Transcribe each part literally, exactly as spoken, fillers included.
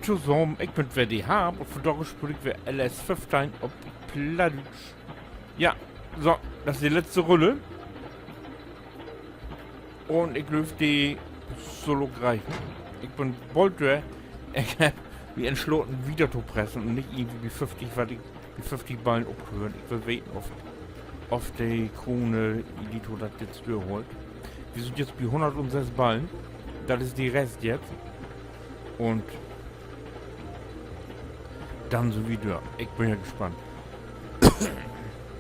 Tosamen, ik bün weer de Harm un vandaag speel ik weer L S föffteihn op Plattdüütsch. Ja, so, dat is de letzte Rulle. Un ik glööv, de sull ok reichen. Ik bün bold dör. Ik hebb mi entslaten, wieder to pressen un nich irgendwie bi föfftig, wat ik, bi föfftig Ballen optohören. Ik will weten, of, of de Krone Editor dat jetzt dörhoolt. Wi sünd jetzt bi hunnertunsess Ballen. Dat is de Rest jetzt. Un denn sünd wi dör. Ik bün ja gespannt,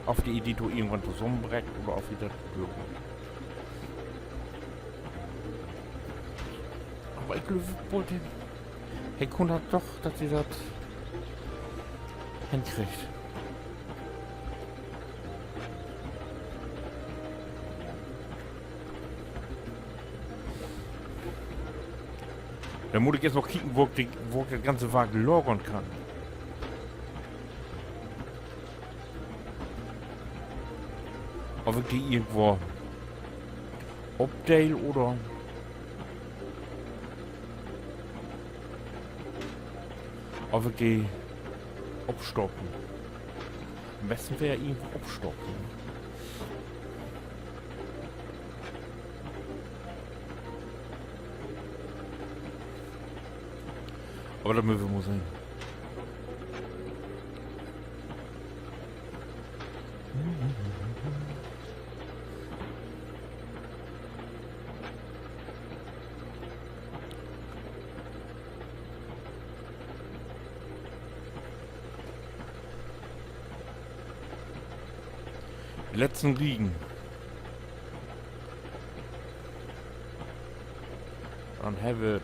of de Editor irgendwann tosamenbreckt oder of he dat dörhoolt. Aver ik glööv, bold, he kunn dat doch, dat he dat henkriggt. Denn mutt ik eerst mal kieken, wo ik de, wo ik dat ganze Wark lagern kann. Of ik de irgendwo opdeel oder of ik de opstapel. An'n besten weer irgendwo opstapeln. Aver dat mööt wi mal sehn. De letzten Riegen. Denn hebbt wi 't.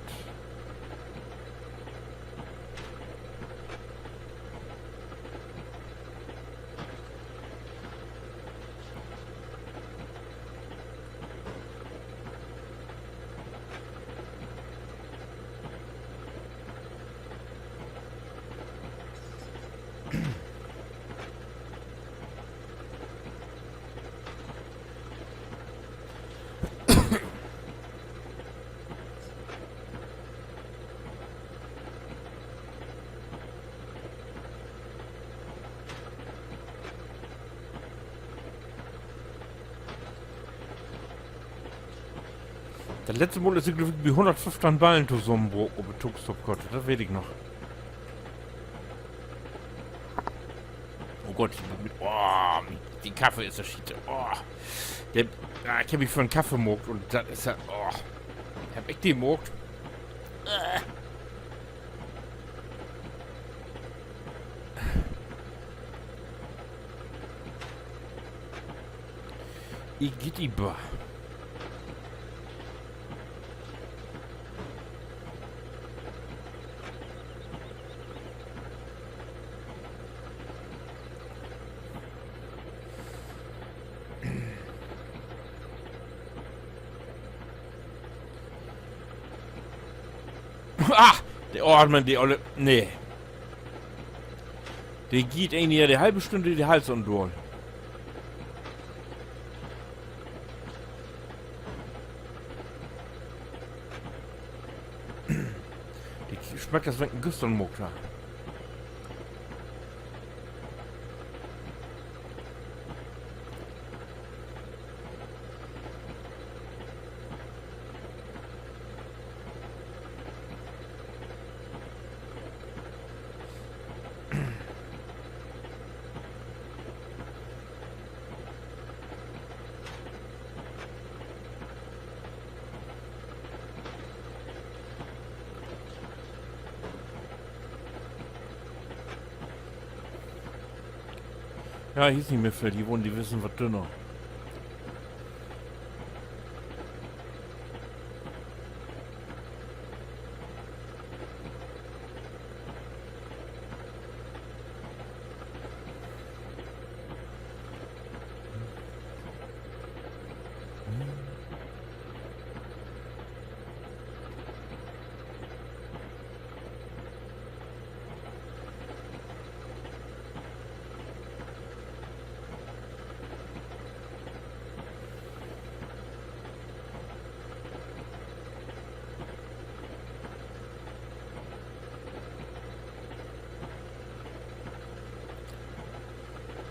Dat letzte Mal is he, glööv ik, bi hunnertföffteihn Ballen tosamenbraken op de Toastopkotte. Dat weet ik noch. Oh Gott, ik bün mit, oh, de Kaffee is de Schiete. Oh, de, ja, ik heff mi för 'n Kaffee maakt un dat is ja, oh, heff ik de maakt? Äh. Igitt, iba. Ah, de, oh, man, de olle, nee. De giet een hier de halve Stünn de Hals ümdrehen. De smeckt, as wenn ik 'n güstern maakt harr. Ja, hier is nich mehr veel. Hier worrn de Wissen wat dünner.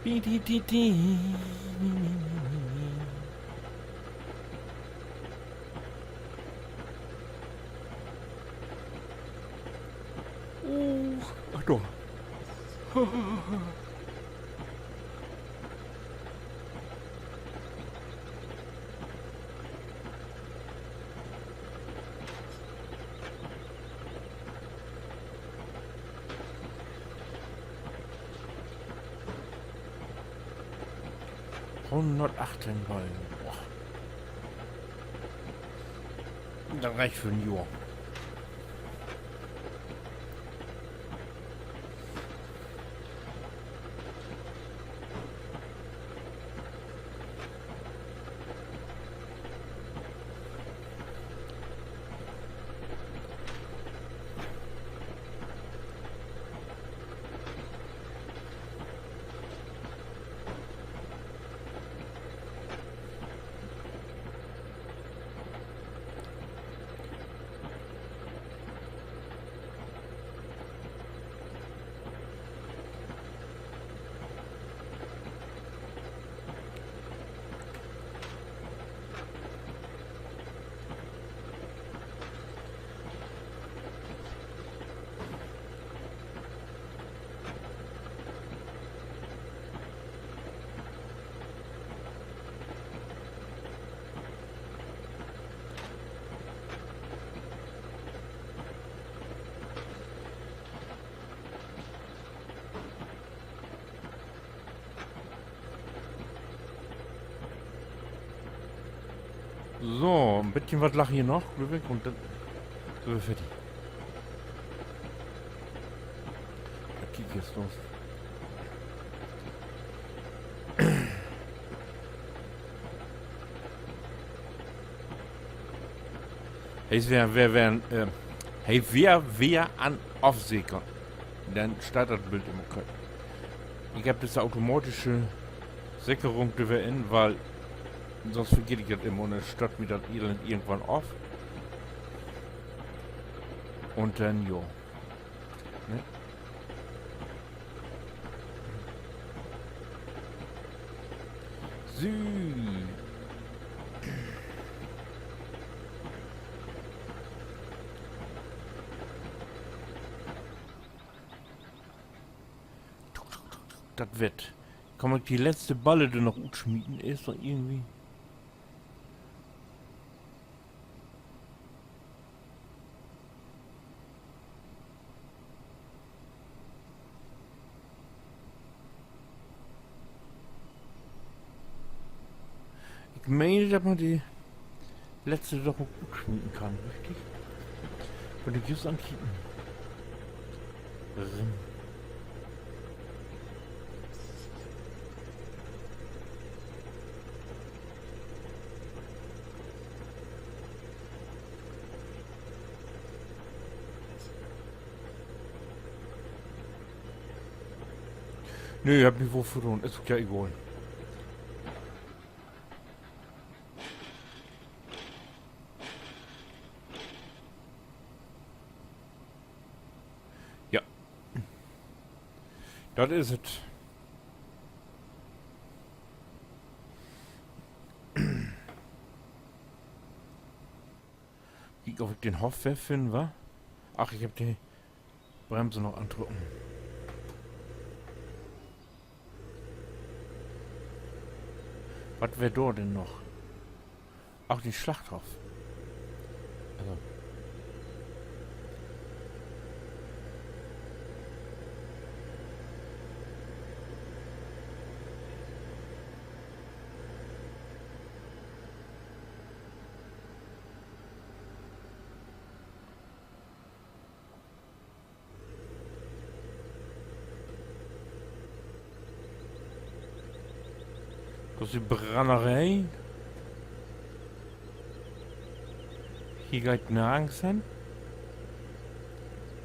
Di, di, di, di. Uh, ach doch. Hunnertachtzehn Ballen. Boah. Dat reckt för en Johr. So, en beten wat liggt hier noch, glööv ik, un denn sünd wi fardig. Wat kiek ik nu? He is weer, weer, weer, äh, he weer, weer an Ofsekern. Denn steiht dat Bild immer kort. Ik heff disse automatische Sekerung dor weer in, wiel sonst vergeet ik dat immer un denn stört mi dat Elend irgendwann of. Un denn, jo. Ne? So. Dat warrt. Kann man de letzte Balle denn noch utsmieten? Is doch irgendwie. Ik meen, dat man de letzte doch ok utsmieten kann, richtig? Bün ik jüst an kieken. Rin. Nee, hebb ik woll verloren. Is ok ja egal. Ja. Dat is et. Kiek, of ik den Hoff weer finn, wa? Ach, ik heff de Bremse noch antrocken. Wat weer dor denn noch? Ach, de Slachthoff. Also. Dat is de Brenneree. Hier geiht nargens hen.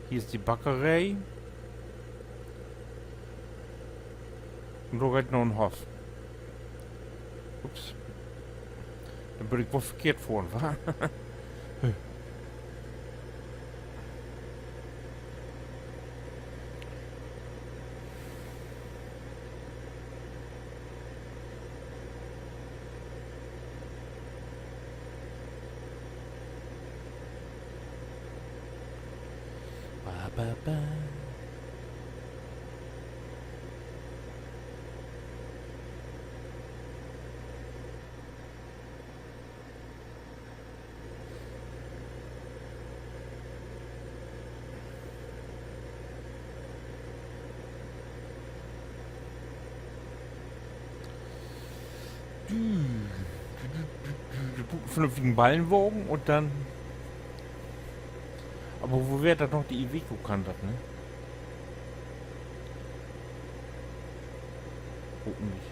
Hier is de Backeree. Un dor geiht noch en Hoff. Ups. Denn bün ik woll verkehrt fohren, wa? Hö. Vernünftigen Ballenwagen un denn, aver wo weer dat noch, de Iveco kann dat, ne? Hopentlich.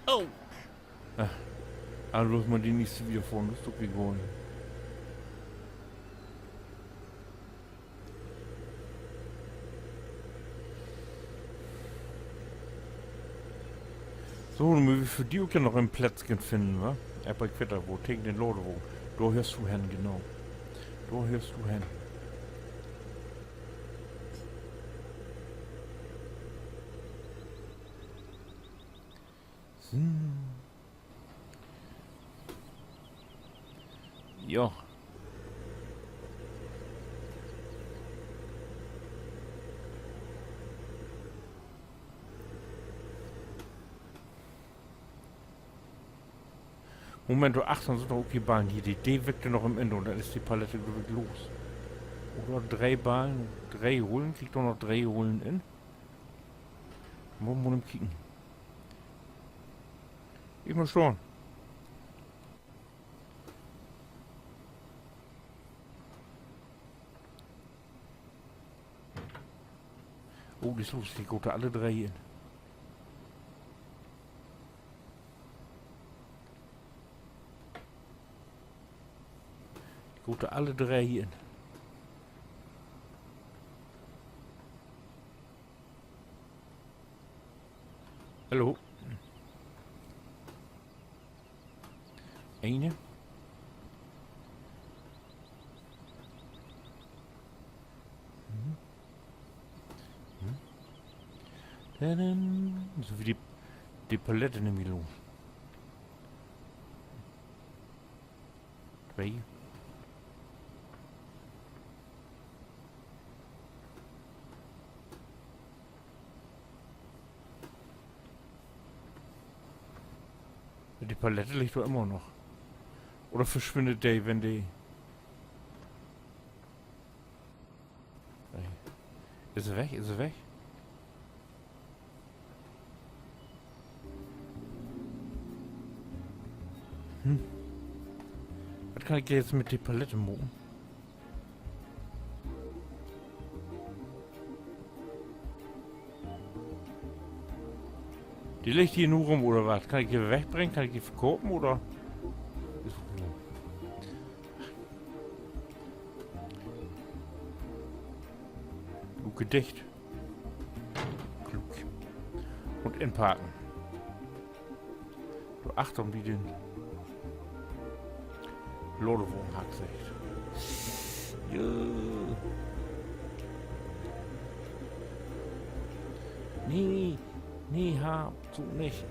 Oh. Ah, also laat man de nich so wier fahren, dat is doch egal. So, denn mööt wi för di ok ja noch en Plätzken finnen, wa? Aver ik weet dat, wo, tegen den Ladewagen. Dor höörst du hen, genau. Dor höörst du hen. So. Ja. Moment, dor achtern sünd doch ok de Ballen hier. De, de weckt ja noch in un denn is de Palett, glööv ik, los. Oder dree Ballen, dree Rullen, krieg ik dor noch dree Rullen in? Mutt man mal kieken. Ik mutt schon. Oh, de is los, de gaht dor alle dree in. De gaht dor alle dree in. Hallo? Ene. Mhm. Mhm. Tadam. So wie de, de Palette nämlich los. Twee. De Palette liggt doch immer noch. Oder verswinnt de, wenn de Hey. Is se weg? Is se weg? Hm. Wat kann ik jetzt mit de Palette maken? De liggt hier nu rum, oder wat? Kann ik de wegbringen? Kann ik de verkopen, oder? Is ok so. Luke dicht. Klook. Un inparken. Dor achtern bi den Ladewagen, harr ik seggt. Jo. Nee, nee, harr, so nich.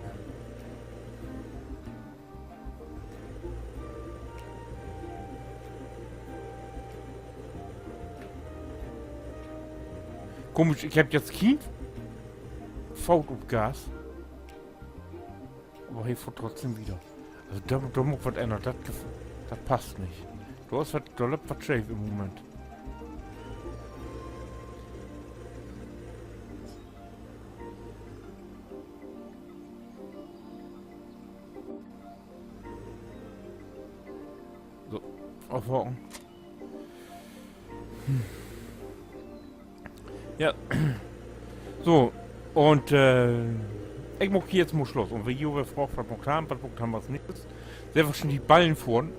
Komisch, ik heff jetzt kien Foot op Gas. Aver he fohrt trotzdem wieder. Also dor, dor mutt wat ännern. Dat gef-, dat passt nich. Dor is wat, dor löppt wat scheef in'n Moment. So, afhaken. Hm. Ja. So, un, äh, ik maak hier jetzt mal Sluss. Un wenn ji weer fraagt, wat maakt wi, wat maakt wi as nächstes? Sehr wahrscheinlich Ballen fohren.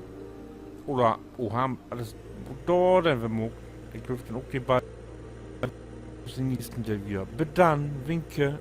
Oder, oh, harr allens dor, denn wi maakt, ik glööv, denn ok de Ballen. Bit den nächsten Deel wieder. Bit dann, winke.